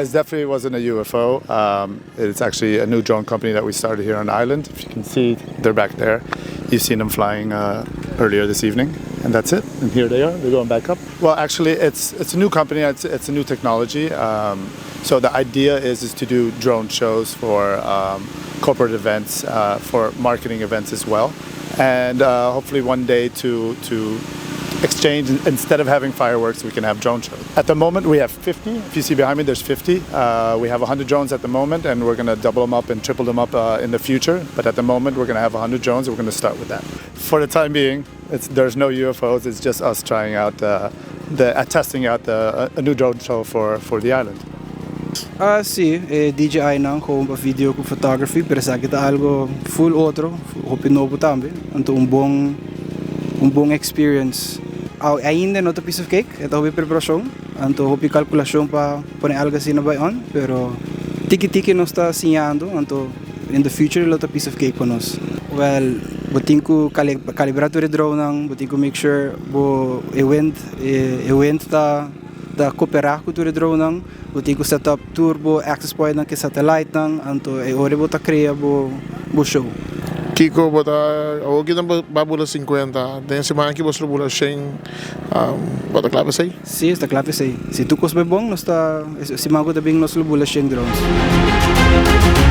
It definitely wasn't a UFO. It's actually a new drone company that we started here on the island. If you can see, they're back there. You've seen them flying earlier this evening, and that's it. And here they are. They're going back up. Well, actually, it's a new company. It's a new technology. So the idea is to do drone shows for corporate events, for marketing events as well, and hopefully one day to exchange. Instead of having fireworks, we can have drone shows. At the moment, we have 50. If you see behind me, there's 50. We have 100 drones at the moment, and we're going to double them up and triple them up in the future. But at the moment, we're going to have 100 drones, and we're going to start with that. For the time being, there's no UFOs. It's just us trying out the testing out a new drone show for the island. Ah, si, e DJI nan, gewoon pa video cu photography, pero esaki ta algo full otro, hopi nobo tambe. Anto un bon experience. Ah, ainda no ta piece of cake, e ta hopi preparacion, anto hopi calculacion pa pone algo asina bay on, pero tiki tiki nos ta siñando, anto in the future lo ta piece of cake pa nos. Well, bo tin cu calibra tur drone nan, bo tin cu make sure bo e wind ta coopera cu tur drone nan, bo tin cu set up tur bo access point nan cu satellite nan, anto e ora bo ta crea bo show. Kiko bo ta aki nan bay bula 50, den siman aki bo ta bula 100, bo ta cla esey? Si, ta cla esey. Si tur cos bay bon, nos ta siman cu ta bin nos bula 100 drones.